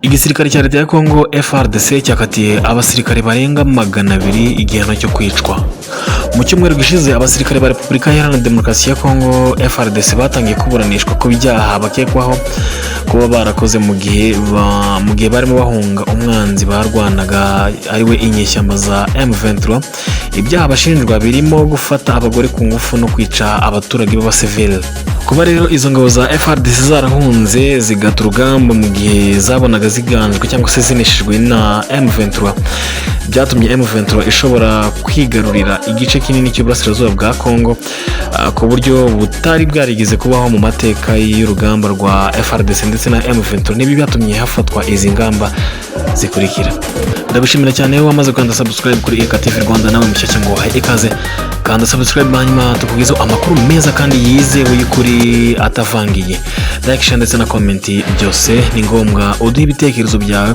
Igisirikare cya Leta ya Congo FARDC cyakatiye abasirikare barenga 200 igihano cyo kwicwa. Mu cyumweru gishize, abasirikare ba Repubulika Iharanira Demokarasi ya Congo FARDC batangiye kuburanishwa ku byaha bakekwaho kuba barakoze mu gihe barimo bahunga umwanzi barwanaga, ariwe inyeshyamba za M23. Ibyaha bashinjwa birimo gufata abagore ku ngufu no kwica abaturage b'abasivili. Kuba rero izo ngabo za FARDC zarahunze zigata urugamba mu gihe zabonaga ziganjwe cyangwa se zineshejwe na M23, byatumye M23 ishobora kwigarurira igice kinini cy'uburasirazuba bwa Congo ku buryo butari bwarigeze kubaho mu mateka y'urugamba rwa FARDC ndetse na M23. N'ibi byatumye hafatwa izi ngamba zikurikira. Ndagushimira cyane wowe wamaze gukanda subscribe kuri EKTV Rwanda. Nawe mushyashya, ngo wahaye ikaze. Kanda subscribe, hanyuma tukugezeho amakuru meza kandi yizewe y'ukuri atavangiye. Like, share ndetse na comment byose ni ngombwa. Uduhe ibitekerezo byawe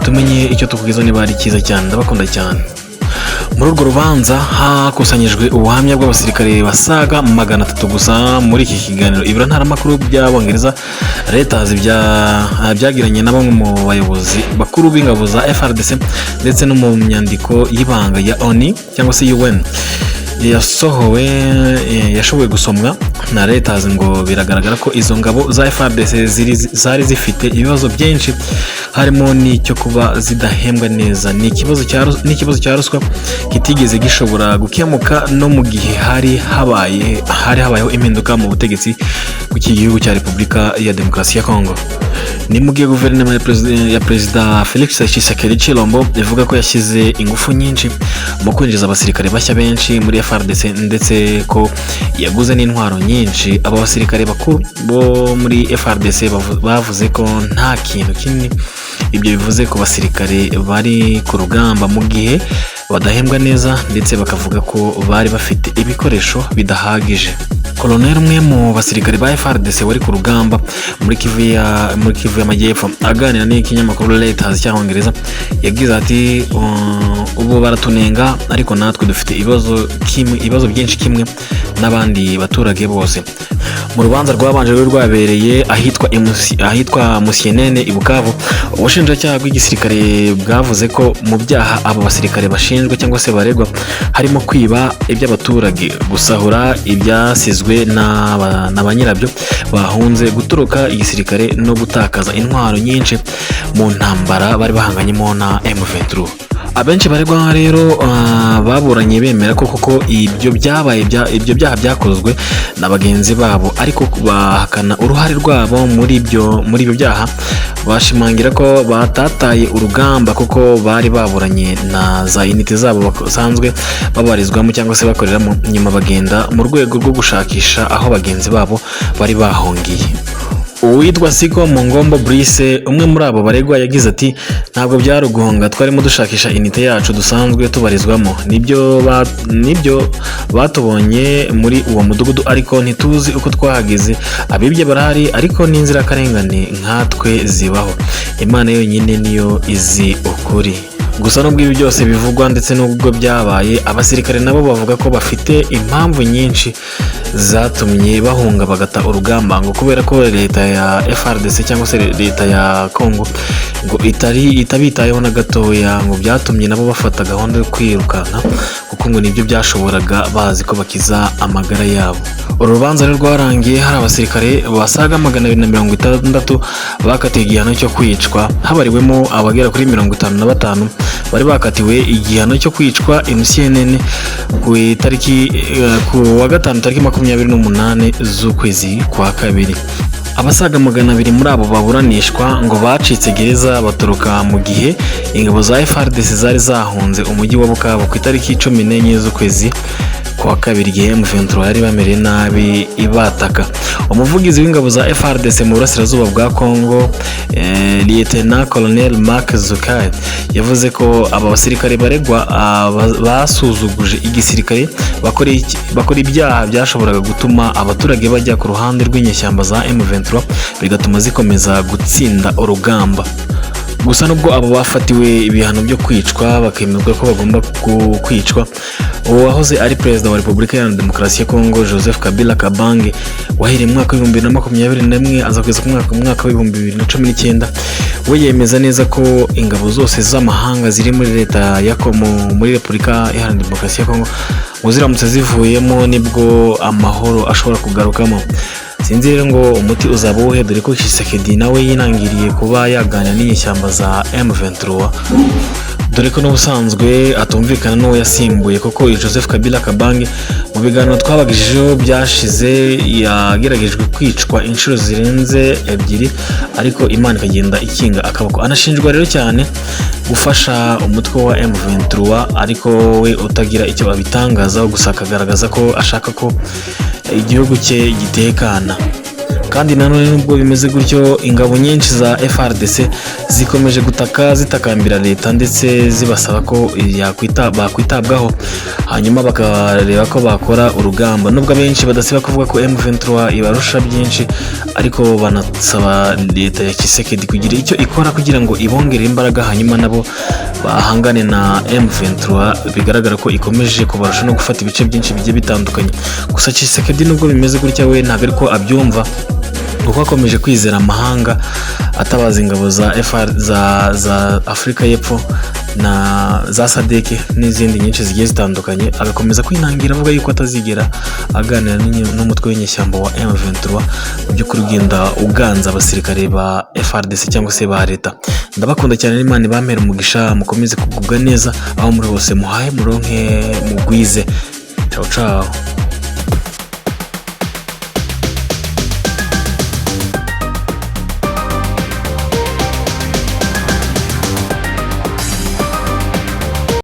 tumenye icyo tukugezaho niba ari cyiza cyane. Ndabakunda cyane. Muri urwo rubanza hakusanyijwe ubuhamya bw'abasirikare basaga 300. Gusa muri iki kiganiro ibiro ntaramakuru by'Abongereza Reuters byagiranye na bamwe mu bayobozi bakuru b'ingabo za FARDC ndetse no mu nyandiko y'ibanga ya ONU cyangwa se UN yasohowe, yashoboye gusomwa na Reuters, ngo biragaragara ko izo ngabo za FARDC zari zifite ibibazo byinshi, harimo n'icyo kuba zidahembwa neza, ni n'ikibazo cya ruswa kitigeze gishobora gukemuka no mu gihe hari habayeho impinduka mu butegetsi bw'iki gihugu cya Repubulika ya Demokarasi ya Congo. Ni mu gihe guverinoma ya Perezida Felix Tshisekedi Tshilombo ivuga ko yashyize ingufu nyinshi mu kwinjiza abasirikare bashya benshi muri FARDC, ndetse ko yaguze n'intwaro nyinshi, aba basirikare bakuru bo muri FARDC bavuze ko nta kintu kinini ibyo bivuze ku basirikare bari ku rugamba mu gihe badahembwa neza, ndetse bakavuga ko bari bafite ibikoresho bidahagije. Koloneli umwe mu basirikare ba FARDC wari ku rugamba muri Kivu y'Amajyepfo, aganira n'ikinyamakuru Reuters cy'Abongereza, yagize ati: "Ubu baratunenga, ariko natwe dufite ibibazo byinshi kimwe n'abandi baturage bose." Mu rubanza rwabanje rwari rwabereye ahitwa Musienene i Bukavu, ubushinjacyaha bw'igisirikare bwavuze ko mu byaha abo basirikare bashinjwa cyangwa se baregwa harimo kwiba iby'abaturage, gusahura ibyasizwe na ba nyirabyo bahunze, gutoroka igisirikare no gutakaza intwaro nyinshi mu ntambara bari bahanganyemo na M23. Abenshi baregwa rero baburanye bemera ko koko ibyo byaha byakozwe na bagenzi babo, ariko bahakana uruhare rwabo muri ibyo byaha, bashimangira ko batataye urugamba kuko bari baburanye na za unité zabo basanzwe babarizwamo cyangwa se bakoreramo, nyuma bagenda mu rwego rwo gushakisha aho bagenzi babo bari bahungiye. Uwitwa Siko Mungombo Brice, umwe muri abo baregwa, yagize ati: "Ntabwo byari uguhunga, twarimo dushakisha unité yacu dusanzwe tubarizwamo. Nibyo batubonye muri uwo mudugudu, ariko ntituzi uko twahageze. Abibye barahari, ariko n'inzirakarengane nkatwe zibaho. Imana yonyine niyo izi ukuri." Gusa nubwo ibi byose bivugwa ndetse n'ubwo byabaye, abasirikare nabo bavuga ko bafite impamvu nyinshi zatumye bahunga bagata urugamba, ngo kubera ko leta ya FARDC cyangwa se leta ya Congo ngo itari itabitayeho na gatoya, ngo byatumye nabo bafata gahunda yo kwirukanka kuko ngo nibyo byashoboraga, bazi ko bakiza amagara yabo. Uru rubanza rero rwarangiye hari abasirikare basaga 260 bakatiwe igihano cyo kwicwa, habariwemo abagera kuri 55 bari bakatiwe igihano cyo kwicwa MCNN ku wa gatanu tariki 28 z'ukwezi kwa kabiri. Abasaga 200 muri abo baburanishwa ngo bacitse gereza batoroka mu gihe ingabo za FARDC zari zahunze umujyi wa Bukavu ku itariki 14 z'ukwezi kwa kabiri, igihe M23 yari bamereye nabi ibataka. Umuvugizi w'ingabo za FARDC mu burasirazuba bwa Congo, Lieutenant Colonel Mark Zukai, yavuze ko aba basirikare baregwa basuzuguje igisirikare, bakora ibyaha byashoboraga gutuma abaturage bajya ku ruhande rw'inyeshyamba za M23, bigatuma zikomeza gutsinda urugamba. Gusa nubwo abo bafatiwe ibihano byo kwicwa bakemezwa ko bagomba kwicwa. Uwo wahoze ari Perezida wa Repubulika Iharanira Demokarasi ya Kongo, Joseph Kabila Kabange, wahereye mu mwaka w'2021 aza kugeza ku mwaka w'2019, we yemeza neza ko ingabo zose z'amahanga ziri muri leta ya muri Repubulika Iharanira Demokarasi ya Kongo ngo ziramutse zivuyemo nibwo amahoro ashobora kugarukamo. Sinzi rero ngo umuti uzaba uwuhe, dore ko Tshisekedi nawe yinangiriye kuba yaganira n'inyeshyamba za M23, dore ko n'ubusanzwe atumvikana n'uwo yasimbuye, kuko uyu Joseph Kabila Kabange mu biganiro twabagejejeho byashize yageragejwe kwicwa inshuro zirenze ebyiri, ariko Imana ikagenda ikinga akaboko. Anashinjwa rero cyane gufasha umutwe wa M23, ariko we utagira icyo abitangazaho, gusa akagaragaza ko ashaka ko igihugu cye gitekana. Kandi nanone nubwo bimeze gutyo, ingabo nyinshi za FARDC zikomeje gutaka, zitakambira leta ndetse zibasaba ko bakwitabwaho, hanyuma bakareba ko bakora urugamba, nubwo abenshi badasiba kuvuga ko M23 ibarusha byinshi, ariko banasaba leta ya Tshisekedi kugira icyo ikora kugira ngo ibongere imbaraga, hanyuma nabo bahangane na M23 bigaragara ko ikomeje kubarusha no gufata ibice byinshi bigiye bitandukanye. Gusa Tshisekedi nubwo bimeze gutya, we ntabwo ariko abyumva, kuko akomeje kwizera amahanga, atabaza ingabo za FR za Afurika y'Epfo na za SADC n'izindi nyinshi zigiye zitandukanye, agakomeza kwinangira avuga yuko atazigera aganira n'umutwe w'inyeshyamba wa M23, mu by'ukuri ugenda uganza abasirikare ba FARDC cyangwa se ba leta. Ndabakunda cyane, n'Imana ibampere umugisha, mukomeze kugubwa neza aho muri hose, muhahe muronke mugwize. Ciao ciao.